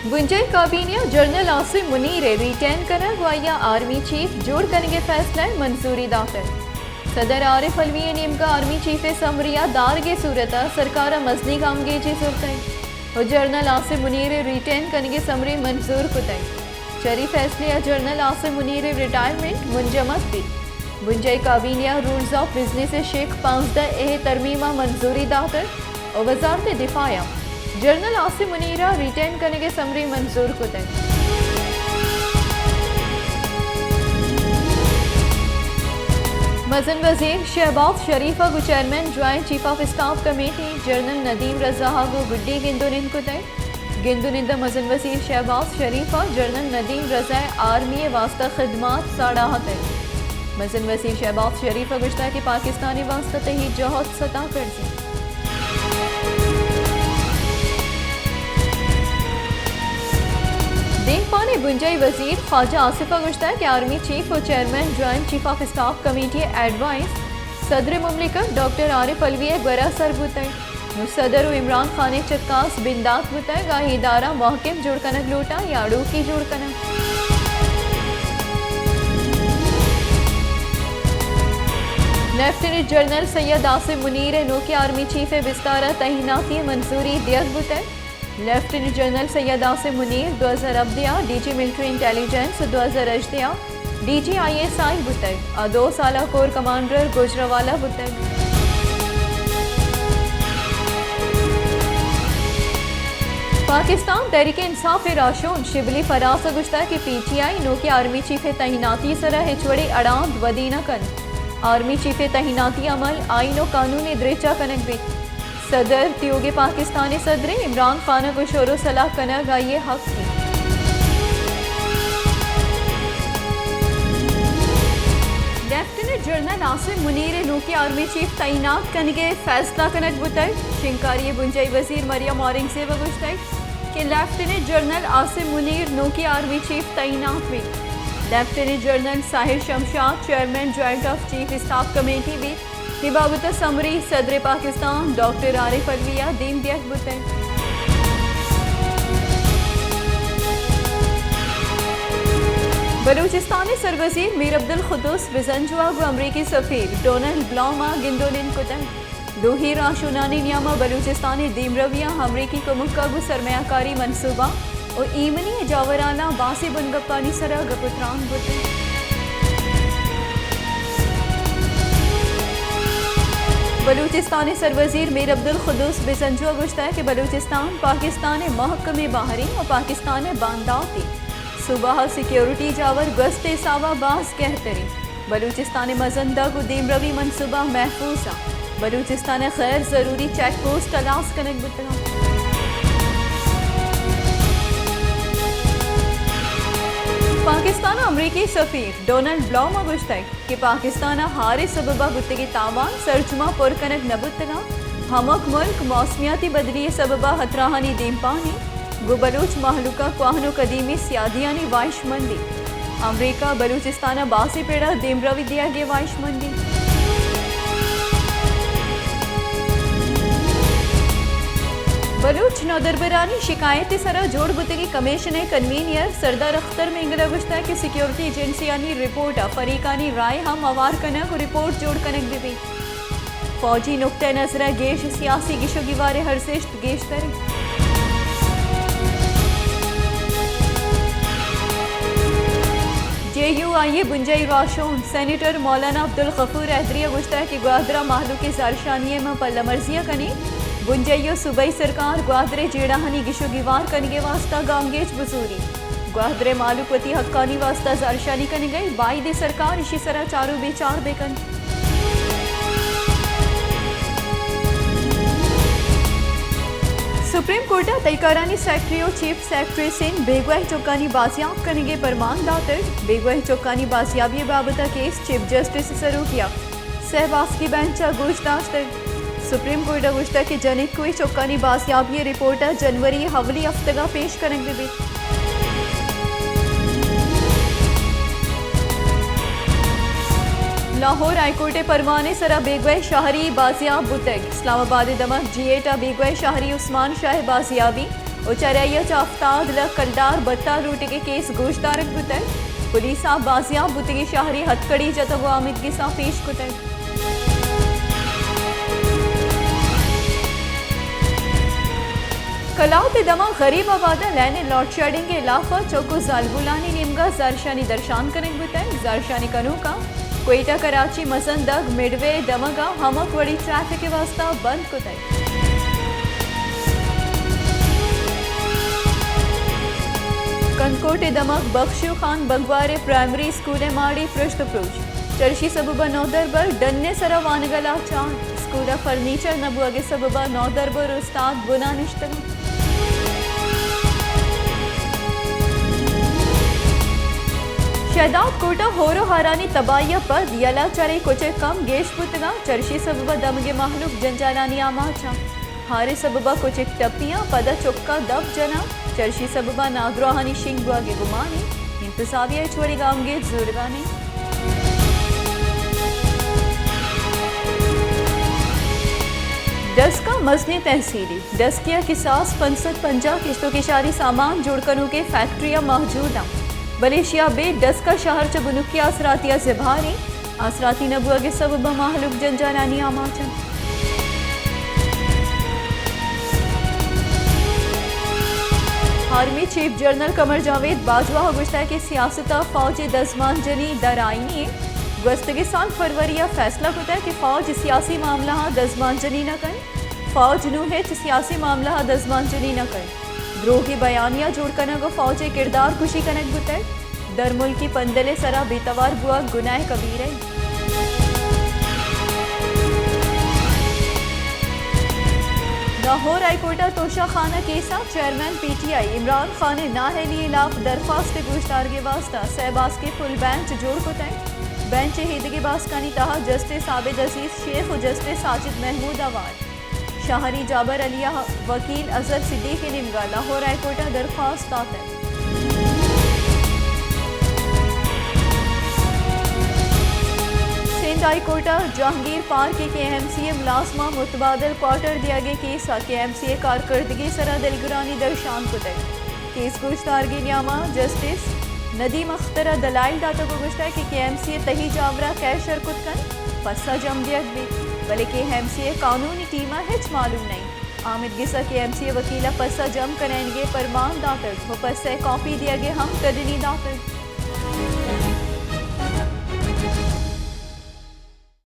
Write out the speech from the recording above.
بنجاہی کابینہ ءَ جنرل عاصم منیر ءِ ریٹین کنگ ءُ آئی ءَ آرمی چیف جوڑ کنگ ءِ فیصلہ ءَ منظوری داتگ۔ صدر عارف علوی ءِ نیمگ ءَ آرمی چیف ءِ سمری ءَ دارگ ءِ صورت ءَ سرکار ءَ مزنیں گامگیجے زرتگ ءُ جنرل عاصم منیر ءِ ریٹین کنگ ءِ سمری منظور کتگ۔ چرے فیصلے ءَ جنرل عاصم منیر ءِ ریٹائرمنٹ منجمد بیت۔ بنجاہی کابینہ ءَ رولز آف بزنس ءِ شق پانزدہ اے ءِ ترمیم ءَ منظوری داتگ ءُ وزارت دفاع ءَ جنرل عاصم منیر ءِ ریٹین کنگ ءِ سمری منظور کتگ۔ مزن وزیر شہباز شریف ءَ گوں chairman joint chief of staff committee general Nadeem Raza ءَ گوں گڈی گند ءُ نند کتگ۔ گند ءُ نند ءَ مزن وزیر شہباز شریف ءَ جنرل ندیم رضا ءِ آرمی ءِ واستہ خدمات ساڑاہ اتگ۔ مزن وزیر شہباز شریف ءَ گوشتگ کہ پاکستان ءِ واستہ تئی جہد ستا کرزی۔ دیمپان ءِ بنجاہی وزیر خواجہ آصف ءَ گوشتگ کہ آرمی چیف ءُ chairman joint chief of staff committee ءِ ایڈوائس صدر مملکت ڈاکٹر عارف علوی ءِ گورا سر بوتگ۔ نوں صدر ءُ عمران خان ءِ چکاس بندات بوتگ، آ ادارہ محکم جوڑ کنگ لوٹاں یا اڑوکی جوڑ کناں۔ لیفٹیننٹ جنرل سید عاصم منیر ءِ نوکیں آرمی چیف ءِ بستار ءَ تعیناتی ءِ منظوری دیگ بوتگ۔ لیفٹیننٹ جنرل سید عاصم منیر دو ہزار ہبدہ ءَ ڈی جی ملٹری انٹیلیجنس ءُ دو ہزار ہژدہ ءَ D G I S I بوتگ۔ آ دو سال ءَ کور کمانڈر گوجرانوالہ بوتگ۔ پاکستان تحریک انصاف ءِ راہشون شبلی فراز ءَ گوشتگ کہ پی ٹی آئی نوکیں آرمی چیف ءِ تعیناتی ءِ سرا ہچ وڑیں اڑاند ودی نہ کنت۔ آرمی چیف ءِ تعیناتی عمل آئین ءُ قانون ءِ دریچ ءَ کنگ بیت۔ صدر تیوگیں پاکستان ءِ صدر ءَ عمران خان ءَ گوں شور ءُ سلاہ کنگ آئی ءِ حق انت۔ لیفٹیننٹ جنرل عاصم منیر ءِ نوکیں آرمی چیف تعینات کنگ ءِ فیصلہ کنگ بوتگ۔ شنگکاری ءِ بنجاہی وزیر مریم اورنگزیب ءَ گوشتگ کہ لیفٹیننٹ جنرل عاصم منیر نوکیں آرمی چیف تعینات بیت۔ Lieutenant general Sahir Shamshad chairman joint of chief staff committee بیت۔ اے بابت ءَ سمری صدر پاکستان ڈاکٹر عارف علوی ءَ دیم دیگ بوتگ۔ بلوچستان ءِ سروزیر میر عبدالقدوس بزنجو ءَ گوں امریکی سفیر ڈونلڈ بلوم ءَ گند ءُ نند کتگ۔ دوہیں راہشونانی نیام ءَ بلوچستان ءِ دیمروی ءَ امریکی کمک ءَ گوں سرمایہ کاری منصوبہ ءُ ایمنی ءِ جاورھالاں بازیں بنگپانی سرا گپ ءُ تران بوتگ۔ بلوچستان ءِ سروزیر میر عبدالقدوس بزنجو ءَ گوشتگ کہ بلوچستان پاکستان ءِ مھکمیں بہرے ءُ پاکستان ءِ بانداتے۔ صوبہ ءِ سیکیورٹی جاور گوست ءِ حساب ءَ باز گہتر انت۔ بلوچستان ءِ مزن دگ ءُ دیمروی منصوبہ محفوظ انت۔ بلوچستان ءِ غیر ضروری چیک پوسٹ ہلاس کنگ بوتگ انت۔ پاکستان ءِ امریکی سفیر ڈونلڈ بلاؤم ءَ گوشتگ کہ پاکستان ءَ ہار ءِ سبب ءَ بوتگیں تاوان سرجم ءَ پر کنگ نہ بوتگ انت۔ ہمک ملک موسمیاتی بدلی ءِ سبب ءَ ہترہانی دیمپان انت۔ گوں بلوچ مہلوک ءَ کوہن ءُ قدیمی سیادیانی واہشمندی۔ امریکہ بلوچستان ءَ بازیں پڑ ءَ دیمروی دیگ ءِ واہشمندی۔ بلوچ نودربرانی شکایت ءِ سرا جوڑ بوتگیں کمیشن ءِ کنوینئر سردار اختر مینگل ءَ گوشتگ کہ سیکیورٹی ایجنسیانی رپورٹ ءَ فریقانی رائے ہم ہوار کنگ ءُ رپورٹ جوڑ کنگ بہ بیت۔ فوجی نقطہ نظر ءَ گیش سیاسی گیش ءُ گیوار ءِ ارزشت گیشتر انت۔ جے یو آئی ءِ بنجاہی راہشون سینیٹر مولانا عبدالغفور حیدری ءَ گوشتگ کہ گوادر ءَ مہلوک ءِ زہرشانی ءِ ماں پلہ مرزی ءَ کنیں، بنجاہی ءُ صوبائی سرکار گوادر ءِ جیڑہانی گیش ءُ گیوار کنگ ءِ واستہ گامگیج بزوری۔ گوادر ءِ مہلوک وتی حقانی واستہ زہرشانی کنگ ءَ انت، باید انت سرکار ایشی سرا چار ءُ بیچار بہ کنت۔ سپریم کورٹ ءَ تہی کارانی سیکرٹری ءُ چیف سیکرٹری سندھ بیگواہ چکانی بازیاب کنگ ءِ پرمان داتگ۔ بیگواہ چکانی بازیابی ءِ بابت ءَ کیس چیف جسٹس ءِ سروکی ءَ سہ باسکی بینچ ءَ گوش داشتگ۔ سپریم کورٹ ءَ گوشتگ کہ جنک ءُ چکانی بازیابی ءِ رپورٹ ءَ جنوری ءِ اولی ہفتگ ءَ پیش کنگ بہ بیت۔ لاہور ہائی کورٹ ءِ پرمان ءِ سرا بیگواہ شہری بازیاب بوتگ۔ اسلام آباد ءِ دمگ جی ایٹ ءَ بیگواہ شہری عثمان شاہ ءِ بازیابی۔ ءُ چرئی ءَ چہ ہفتاد لکھ کلدار بھتہ لوٹگ ءِ کیس گوشدارگ بوتگ۔ پولیس ءَ بازیاب بوتگیں شہری ہتکڑی جتگ ءُ آمیدگس ءَ پیش کتگ۔ کلات ءِ دمگ غریب آباد ءَ لین ءِ لوڈشیڈنگ ءِ ہلاپ ءَ چک ءُ زالبولانی نیمگ ءَ زہرشانی درشان کنگ بوتگ۔ زہرشانی کنوکاں کوئٹہ کراچی مزن دگ مڈ وے ءِ دمگ ءَ ہمک وڑیں ٹریفک ءِ واستہ بند کتگ۔ کنکوٹ ءِ دمگ بخشو خان بگوار ءِ پرائمری اسکول ءِ ماڑی پرشت ءُ پروش۔ چرشی سبب ءَ نودربر ڈن ءِ سرا وانگ ءَ لاچار۔ اسکول ءَ فرنیچر نہ بوہگ ءِ سبب ءَ نودربر ءُ استاد بنا نشتگ انت۔ شہداد کوٹ ءَ ہور ءُ ہارانی تباہی ءَ پد یلہ چرے کچک کم گیش بوتگ انت۔ چرشی سبب ءَ دمگ ءِ مہلوک جنجالانی آماچ انت۔ ہار ءِ سبب ءَ کچک ٹپی انت، پدا چک ءَ دپ جناں۔ چرشی سبب ءَ نادراہانی شنگ بوہگ ءِ گمان انت۔ انتظامیہ ءَ ہچ وڑیں گامگیج زورگ ءَ نہ انت۔ ڈسک ءَ مزنیں تحصیلی۔ ڈسکے ءَ کساس پنچ سد پنجاہ کشت ءُ کشاری سامان جوڑ کنوکیں فیکٹری ءَ موجود انت، بلے ایشی ءَ ابید ڈسک ءِ شہر چہ بنکی آسراتی ءَ زبہر انت۔ آسراتی نہ بوہگ ءِ سبب ءَ مہلوک جنجالانی آماچ انت۔ آرمی چیف جنرل قمر جاوید باجوہ ءَ گوشتگ کہ سیاست ءَ فوج ءِ دزمانجنی در آئینی انت۔ گوستگیں سال فروری ءَ فیصلہ کتگ کہ فوج سیاسی معاملہاں دزمانجنی نہ کنت۔ فوج نوں ہچ سیاسی معاملہ ءَ دزمانجنی نہ کنت۔ دروگی بیانیہ جوڑ کنگ ءُ فوج ءِ کردار کشی کنگ بوتگ۔ درملکی پندل ءِ سرا بے توار بوہگ گناہ کبیرہ انت۔ لاہور ہائی کورٹ ءَ توشہ خانہ کیس ءَ chairman P T I Imran Khan ءِ نااہلی ءِ ہلاپ درخواست ءِ گوشدارگ ءِ واستہ سئے باسکیں فل بینچ جوڑ کتگ۔ بینچ ءِ ایدگہ باسکانی تہا جسٹس عابد عزیز شیخ ءُ جسٹس ساجد محمود ہوار۔ شہری جابر علی ءِ وکیل اظہر صدیق ءِ نیمگ ءَ لاہور ہائی کورٹ ءَ درخواست داتگ۔ سندھ ہائی کورٹ ءَ جہانگیر پارک ءِ کے ایم سی ءِ ملازماں متبادل کوارٹر دیگ ءِ کیس ءَ کے ایم سی ءِ کارکردگی ءِ سرا دلگرانی درشان کتگ۔ کیس گوشدارگی نیاما جسٹس ندیم اختر ءَ دلائل داتگ ءُ گوشتگ کہ کے ایم سی ءِ تہی جاور ءَ کئے شر کت کنت، پسہ جم دیگ بیت، بلے کے ایم سی ءِ قانونی ٹیم ءَ ہچ معلوم نہ انت۔ آمید گس ءَ کے ایم سی ءِ وکیل ءَ پسہ جم کنائینگ ءِ پرمان داتگ ءُ پسہ ءِ کاپی دیگ ءِ ہم کدنی داتگ۔